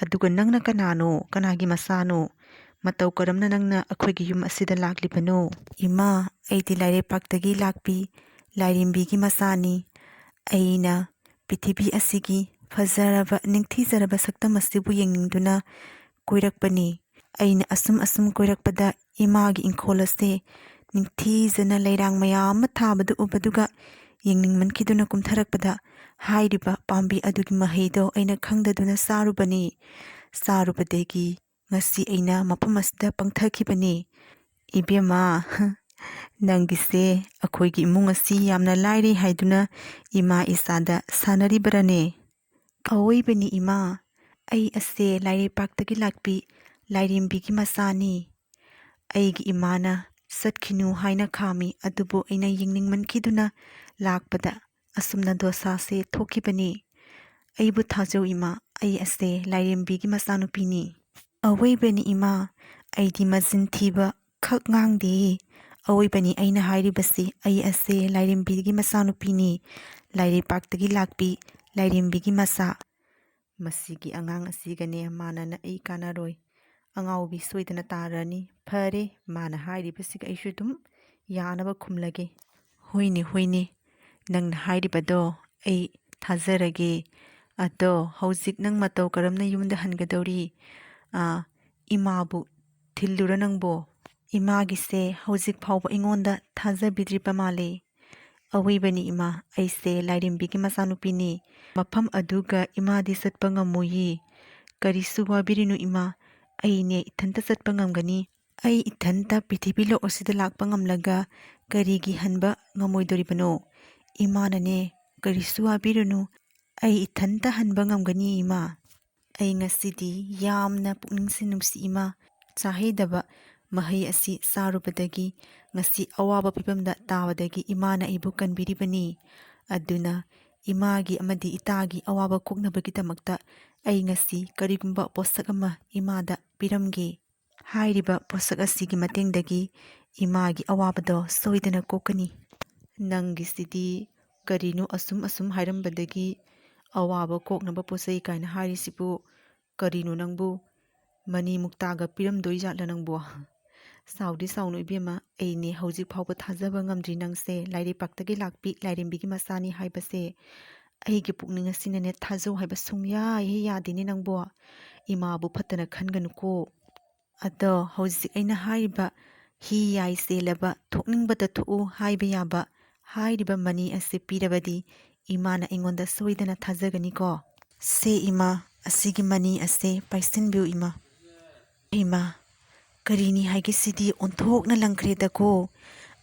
ꯑꯗꯨꯒ ꯅꯪꯅ ꯀꯅꯥꯅꯣ? ꯀꯅꯥꯒꯤ ꯃꯆꯥꯅꯣ? ꯃꯇꯧ ꯀꯔꯝꯅ ꯅꯪꯅ ꯑꯩꯈꯣꯏꯒꯤ ꯌꯨꯝ ꯑꯁꯤꯗ ꯂꯥꯛꯂꯤꯕꯅꯣ?" "ꯏꯃꯥ, ꯑꯩꯗꯤ ꯂꯥꯏꯔꯩꯄꯥꯛꯇꯒꯤ ꯂꯥꯛꯄꯤ ꯂꯥꯏꯔꯦꯝꯕꯤꯒꯤ ꯃꯆꯥꯅꯤ꯫ ꯑꯩꯅ ꯄ꯭ꯔꯤꯊꯤꯕꯤ ꯑꯁꯤꯒꯤ ꯐꯖꯔꯕ, ꯅꯤꯡꯊꯤꯖꯔꯕ ꯁꯛꯇꯝ ꯑꯁꯤꯕꯨ ꯌꯦꯡꯅꯤꯡꯗꯨꯅ ꯀꯣꯏꯔꯛꯄꯅꯤ꯫ ꯑꯩꯅ ꯑꯁꯨꯝ ꯑꯁꯨꯝ ꯀꯣꯏꯔꯛꯄꯗ ꯏꯃꯥꯒꯤ ꯏꯪꯈꯣꯜ ꯑꯁꯦ ꯅꯤꯡꯊꯤꯖꯅ ꯂꯩꯔꯥꯡ ꯃꯌꯥꯝ ꯑꯃ ꯊꯥꯕꯗꯨ ꯎꯕꯗꯨꯒ ꯌꯦꯡꯅꯤꯡꯃꯟꯈꯤꯗꯨꯅ ꯀꯨꯝꯊꯔꯛꯄꯗ ꯍꯥꯏꯔꯤꯕ ꯄꯥꯝꯕꯤ ꯑꯗꯨꯒꯤ ꯃꯍꯩꯗꯣ ꯑꯩꯅ ꯈꯪꯗꯗꯨꯅ ꯆꯥꯔꯨꯕꯅꯤ꯫ ꯆꯥꯔꯨꯕꯗꯒꯤ ꯉꯁꯤ ꯑꯩꯅ ꯃꯐꯝ ꯑꯁꯤꯗ ꯄꯪꯊꯈꯤꯕꯅꯤ꯫" "ꯏꯕꯦꯝꯃ, ꯅꯪꯒꯤꯁꯦ ꯑꯩꯈꯣꯏꯒꯤ ꯏꯃꯨꯡ ꯑꯁꯤ ꯌꯥꯝꯅ ꯂꯥꯏꯔꯩ ꯍꯥꯏꯗꯨꯅ ꯏꯃꯥ ꯏꯆꯥꯗ ꯁꯥꯟꯅꯔꯤꯕꯔꯅꯦ?" "ꯑꯑꯣꯏꯕꯅꯤ ꯏꯃꯥ, ꯑꯩ ꯑꯁꯦ ꯂꯥꯏꯔꯩꯄꯥꯛꯇꯒꯤ ꯂꯥꯛꯄꯤ ꯂꯥꯏꯔꯦꯝꯕꯤꯒꯤ ꯃꯆꯥꯅꯤ꯫ ꯑꯩꯒꯤ ꯏꯃꯥꯅ ꯆꯠꯈꯤꯅꯨ ꯍꯥꯏꯅ ꯈꯥꯝꯃꯤ, ꯑꯗꯨꯕꯨ ꯑꯩꯅ ꯌꯦꯡꯅꯤꯡꯃꯟꯈꯤꯗꯨꯅ ꯂꯥꯛꯄꯗ ꯑꯁꯨꯝꯅ ꯗꯣꯁꯥꯁꯦ ꯊꯣꯛꯈꯤꯕꯅꯤ꯫ ꯑꯩꯕꯨ ꯊꯥꯖꯧ ꯏꯃꯥ, ꯑꯩ ꯑꯁꯦ ꯂꯥꯏꯔꯦꯝꯕꯤꯒꯤ ꯃꯆꯥꯅꯨꯄꯤꯅꯤ꯫ ꯑꯋꯣꯏꯕꯅꯤ ꯏꯃꯥ, ꯑꯩꯗꯤ ꯃꯆꯤꯟ ꯊꯤꯕ ꯈꯛ ꯉꯥꯡꯗꯦ꯫ ꯑꯋꯣꯏꯕꯅꯤ ꯑꯩꯅ ꯍꯥꯏꯔꯤꯕꯁꯤ, ꯑꯩ ꯑꯁꯦ ꯂꯥꯏꯔꯦꯝꯕꯤꯒꯤ ꯃꯆꯥꯅꯨꯄꯤꯅꯤ꯫ ꯂꯥꯏꯔꯩꯄꯥꯛꯇꯒꯤ ꯂꯥꯛꯄꯤ ꯂꯥꯏꯔꯦꯝꯕꯤꯒꯤ ꯃꯆꯥ꯫ ꯃꯁꯤꯒꯤ ꯑꯉꯥꯡ ꯑꯁꯤꯒꯅꯦ ꯃꯥꯟꯅꯅ ꯑꯩ ꯀꯥꯟꯅꯔꯣꯏ꯫ ꯑꯉꯥꯎꯕꯤ ꯁꯣꯏꯗꯅ ꯇꯥꯔꯅꯤ꯫ ꯐꯔꯦ, ꯃꯥꯅ ꯍꯥꯏꯔꯤꯕꯁꯤꯒ ꯑꯩꯁꯨ ꯑꯗꯨꯝ ꯌꯥꯅꯕ ꯈꯨꯝꯂꯒꯦ꯫ ꯍꯣꯏꯅꯦ, ꯍꯣꯏꯅꯦ, ꯅꯪꯅ ꯍꯥꯏꯔꯤꯕꯗꯣ ꯑꯩ ꯊꯥꯖꯔꯒꯦ꯫ ꯑꯗꯣ ꯍꯧꯖꯤꯛ ꯅꯪ ꯃꯇꯧ ꯀꯔꯝꯅ ꯌꯨꯝꯗ ꯍꯟꯒꯗꯧꯔꯤ? ꯑꯥ, ꯏꯃꯥꯕꯨ ꯊꯤꯜꯂꯨꯔ ꯅꯪꯕꯣ? ꯏꯃꯥꯒꯤꯁꯦ ꯍꯧꯖꯤꯛ ꯐꯥꯎꯕ ꯑꯩꯉꯣꯟꯗ ꯊꯥꯖꯕꯤꯗ꯭ꯔꯤꯕ ꯃꯥꯜꯂꯦ꯫ ꯑꯋꯣꯏꯕꯅꯤ ꯏꯃꯥ, ꯑꯩꯁꯦ ꯂꯥꯏꯔꯦꯝꯕꯤꯒꯤ ꯃꯆꯥꯅꯨꯄꯤꯅꯤ꯫ ꯃꯐꯝ ꯑꯗꯨꯒ ꯏꯃꯥꯗꯤ ꯆꯠꯄ ꯉꯝꯃꯣꯏꯌꯦ꯫ ꯀꯔꯤꯁꯨ ꯋꯥꯕꯤꯔꯨꯅꯨ ꯏꯃꯥ, ꯑꯩꯅꯦ ꯏꯊꯟꯇ ꯆꯠꯄ ꯉꯝꯒꯅꯤ꯫ ꯑꯩ ꯏꯊꯟꯇ ꯄ꯭ꯔꯤꯊꯤꯕꯤ ꯂꯣꯛ ꯑꯁꯤꯗ ꯂꯥꯛꯄ ꯉꯝꯂꯒ ꯀꯔꯤꯒꯤ ꯍꯟꯕ ꯉꯝꯃꯣꯏꯗꯣꯔꯤꯕꯅꯣ? ꯏꯃꯥꯅꯅꯦ, ꯀꯔꯤꯁꯨ ꯋꯥꯕꯤꯔꯨꯅꯨ, ꯑꯩ ꯏꯊꯟꯇ ꯍꯟꯕ ꯉꯝꯒꯅꯤ ꯏꯃꯥ꯫ ꯑꯩ ꯉꯁꯤꯗꯤ ꯌꯥꯝꯅ ꯄꯨꯛꯅꯤꯡꯁꯦ ꯅꯨꯡꯁꯤ ꯏꯃꯥ꯫ ꯆꯥꯍꯩꯗꯕ ꯃꯍꯩ ꯑꯁꯤ ꯆꯥꯔꯨꯕꯗꯒꯤ, ꯉꯁꯤ ꯑꯋꯥꯕ ꯐꯤꯕꯝꯗ ꯇꯥꯕꯗꯒꯤ ꯏꯃꯥꯅ ꯑꯩꯕꯨ ꯀꯟꯕꯤꯔꯤꯕꯅꯤ꯫ ꯑꯗꯨꯅ ꯏꯃꯥꯒꯤ ꯑꯃꯗꯤ ꯏꯇꯥꯒꯤ ꯑꯋꯥꯕ ꯀꯣꯛꯅꯕꯒꯤꯗꯃꯛꯇ ꯑꯩ ꯉꯁꯤ ꯀꯔꯤꯒꯨꯝꯕ ꯄꯣꯠꯁꯛ ꯑꯃ ꯏꯃꯥꯗ ꯄꯤꯔꯝꯒꯦ꯫ ꯍꯥꯏꯔꯤꯕ ꯄꯣꯠꯁꯛ ꯑꯁꯤꯒꯤ ꯃꯇꯦꯡꯗꯒꯤ ꯏꯃꯥꯒꯤ ꯑꯋꯥꯕꯗꯣ ꯁꯣꯏꯗꯅ ꯀꯣꯛꯀꯅꯤ꯫ ꯅꯪꯒꯤꯁꯤꯗꯤ ꯀꯔꯤꯅꯣ ꯑꯁꯨꯝ ꯑꯁꯨꯝ ꯍꯥꯏꯔꯝꯕꯗꯒꯤ ꯑꯋꯥꯕ ꯀꯣꯛꯅꯕ ꯄꯣꯠ ꯆꯩ ꯀꯥꯏꯅ ꯍꯥꯏꯔꯤꯁꯤꯕꯨ? ꯀꯔꯤꯅꯣ ꯅꯪꯕꯨ ꯃꯅꯤ ꯃꯨꯛꯇꯥꯒ ꯄꯤꯔꯝꯗꯣꯏ ꯖꯥꯠꯂ ꯅꯪꯕꯨ? ꯁꯥꯎꯗꯤ ꯁꯥꯎꯅꯨ ꯏꯕꯦꯝꯃ, ꯑꯩꯅꯦ ꯍꯧꯖꯤꯛ ꯐꯥꯎꯕ ꯊꯥꯖꯕ ꯉꯝꯗ꯭ꯔꯤ ꯅꯪꯁꯦ ꯂꯥꯏꯔꯩꯄꯥꯛꯇꯒꯤ ꯂꯥꯛꯄꯤ ꯂꯥꯏꯔꯦꯝꯕꯤꯒꯤ ꯃꯆꯥꯅꯤ ꯍꯥꯏꯕꯁꯦ꯫ ꯑꯩꯒꯤ ꯄꯨꯛꯅꯤꯡ ꯑꯁꯤꯅꯅꯦ ꯊꯥꯖꯧ ꯍꯥꯏꯕ ꯁꯨꯡꯌꯥ ꯍꯦꯛ ꯌꯥꯗꯦꯅꯦ ꯅꯪꯕꯨ꯫ ꯏꯃꯥꯕꯨ ꯐꯠꯇꯅ ꯈꯟꯒꯅꯨꯀꯣ꯫ ꯑꯗꯣ ꯍꯧꯖꯤꯛ ꯑꯩꯅ ꯍꯥꯏꯔꯤꯕ ꯍꯤ ꯌꯥꯏ ꯆꯦꯜꯂꯕ ꯊꯣꯛꯅꯤꯡꯕꯗ ꯊꯣꯛꯎ ꯍꯥꯏꯕ ꯌꯥꯕ ꯍꯥꯏꯔꯤꯕ ꯃꯅꯤ ꯑꯁꯤ ꯄꯤꯔꯕꯗꯤ ꯏꯃꯥꯅ ꯑꯩꯉꯣꯟꯗ ꯁꯣꯏꯗꯅ ꯊꯥꯖꯒꯅꯤꯀꯣ꯫ ꯁꯦ ꯏꯃꯥ, ꯑꯁꯤꯒꯤ ꯃꯅꯤ ꯑꯁꯦ ꯄꯥꯏꯁꯤꯟꯕꯤꯌꯨ ꯏꯃꯥ꯫ ꯏꯃꯥ, ꯀꯔꯤꯅꯤ ꯍꯥꯏꯒꯦ ꯁꯤꯗꯤ? ꯑꯣꯟꯊꯣꯛꯅ ꯂꯪꯈ꯭ꯔꯦꯗꯀꯣ꯫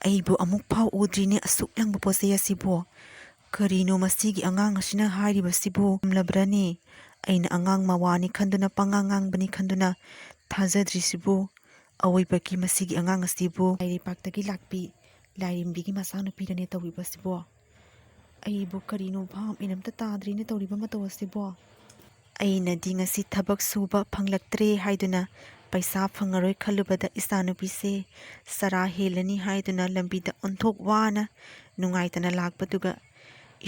ꯑꯩꯕꯨ ꯑꯃꯨꯛ ꯐꯥꯎ ꯎꯗ꯭ꯔꯤꯅꯦ ꯑꯁꯨꯛ ꯂꯪꯕ ꯄꯣꯠ ꯆꯩ ꯑꯁꯤꯕꯨ꯫ ꯀꯔꯤꯅꯣ ꯃꯁꯤꯒꯤ ꯑꯉꯥꯡ ꯑꯁꯤꯅ ꯍꯥꯏꯔꯤꯕꯁꯤꯕꯨ? ꯆꯨꯝꯂꯕ꯭ꯔꯅꯦ? ꯑꯩꯅ ꯑꯉꯥꯡ ꯃꯋꯥꯅꯤ ꯈꯟꯗꯨꯅ ꯄꯉꯥꯡ ꯉꯥꯡꯕꯅꯤ ꯈꯟꯗꯨꯅ ꯊꯥꯖꯗ꯭ꯔꯤꯁꯤꯕꯨ? ꯑꯋꯣꯏꯕꯒꯤ ꯃꯁꯤꯒꯤ ꯑꯉꯥꯡ ꯑꯁꯤꯕꯨ ꯂꯥꯏꯔꯩꯄꯥꯛꯇꯒꯤ ꯂꯥꯛꯄꯤ ꯂꯥꯏꯔꯦꯝꯕꯤꯒꯤ ꯃꯆꯥꯅꯨꯄꯤꯔꯅꯦ ꯇꯧꯔꯤꯕꯁꯤꯕꯣ? ꯑꯩꯕꯨ ꯀꯔꯤꯅꯣ ꯚꯥꯞ ꯃꯦꯟ ꯑꯝꯇ ꯇꯥꯗ꯭ꯔꯤꯅꯦ ꯇꯧꯔꯤꯕ ꯃꯇꯧ ꯑꯁꯤꯕꯣ꯫ ꯑꯩꯅꯗꯤ ꯉꯁꯤ ꯊꯕꯛ ꯁꯨꯕ ꯐꯪꯂꯛꯇ꯭ꯔꯦ ꯍꯥꯏꯗꯨꯅ ꯄꯩꯁꯥ ꯐꯪꯉꯔꯣꯏ ꯈꯜꯂꯨꯕꯗ ꯏꯆꯥꯅꯨꯄꯤꯁꯦ ꯆꯔꯥ ꯍꯦꯜꯂꯅꯤ ꯍꯥꯏꯗꯨꯅ ꯂꯝꯕꯤꯗ ꯑꯣꯟꯊꯣꯛ ꯋꯥꯅ ꯅꯨꯡꯉꯥꯏꯇꯅ ꯂꯥꯛꯄꯗꯨꯒ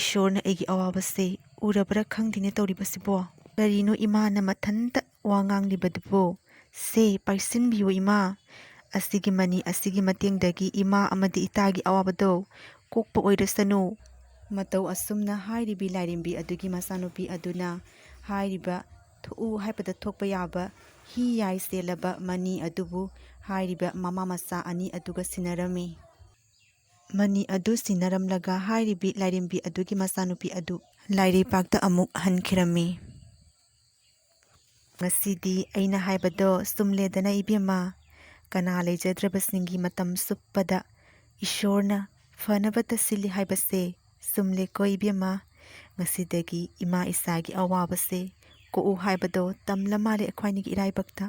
ꯏꯁꯣꯔꯅ ꯑꯩꯒꯤ ꯑꯋꯥꯕꯁꯦ ꯎꯔꯕ꯭ꯔꯥ ꯈꯪꯗꯦꯅꯦ ꯇꯧꯔꯤꯕꯁꯤꯕꯣ꯫ ꯀꯔꯤꯅꯣ ꯏꯃꯥꯅ ꯃꯊꯟꯇ ꯋꯥ ꯉꯥꯡꯂꯤꯕꯗꯨꯕꯣ? ꯁꯦ, ꯄꯥꯏꯁꯤꯟꯕꯤꯌꯨ ꯏꯃꯥ꯫ ꯑꯁꯤꯒꯤ ꯃꯅꯤ ꯑꯁꯤꯒꯤ ꯃꯇꯦꯡꯗꯒꯤ ꯏꯃꯥ ꯑꯃꯗꯤ ꯏꯇꯥꯒꯤ ꯑꯋꯥꯕꯗꯣ ꯀꯣꯛꯄ ꯑꯣꯏꯔꯁꯅꯨ꯫ ꯃꯇꯧ ꯑꯁꯨꯝꯅ ꯍꯥꯏꯔꯤꯕꯤ ꯂꯥꯏꯔꯦꯝꯕꯤ ꯑꯗꯨꯒꯤ ꯃꯆꯥꯅꯨꯄꯤ ꯑꯗꯨꯅ ꯍꯥꯏꯔꯤꯕ ꯊꯣꯛꯎ ꯍꯥꯏꯕꯗ ꯊꯣꯛꯄ ꯌꯥꯕ ꯍꯤ ꯌꯥꯏ ꯆꯦꯜꯂꯕ ꯃꯅꯤ ꯑꯗꯨꯕꯨ ꯍꯥꯏꯔꯤꯕ ꯃꯃꯥ ꯃꯆꯥ ꯑꯅꯤ ꯑꯗꯨꯒ ꯁꯤꯟꯅꯔꯝꯃꯤ꯫ ꯃꯅꯤ ꯑꯗꯨ ꯁꯤꯟꯅꯔꯝꯂꯒ ꯍꯥꯏꯔꯤꯕꯤ ꯂꯥꯏꯔꯦꯝꯕꯤ ꯑꯗꯨꯒꯤ ꯃꯆꯥꯅꯨꯄꯤ ꯑꯗꯨ ꯂꯥꯏꯔꯩꯄꯥꯛꯇ ꯑꯃꯨꯛ ꯍꯟꯈꯤꯔꯝꯃꯤ꯫ ꯉꯁꯤꯗꯤ ꯑꯩꯅ ꯍꯥꯏꯕꯗꯣ ꯆꯨꯝꯂꯦꯗꯅ ꯏꯕꯦꯝꯃ꯫ ꯀꯅꯥ ꯂꯩꯖꯗ꯭ꯔꯕꯁꯤꯡꯒꯤ ꯃꯇꯝ ꯆꯨꯞꯄꯗ ꯏꯁꯣꯔꯅ ꯐꯅꯕꯇ ꯁꯤꯜꯂꯤ ꯍꯥꯏꯕꯁꯦ ꯆꯨꯝꯂꯦꯀꯣ ꯏꯕꯦꯝꯃ꯫ ꯉꯁꯤꯗꯒꯤ ꯏꯃꯥ ꯏꯆꯥꯒꯤ ꯑꯋꯥꯕꯁꯦ ꯀꯣꯛꯎ ꯍꯥꯏꯕꯗꯣ ꯇꯝꯂ ꯃꯥꯜꯂꯦ ꯑꯩꯈꯣꯏꯅꯤꯒꯤ ꯏꯔꯥꯏꯕꯛꯇ꯫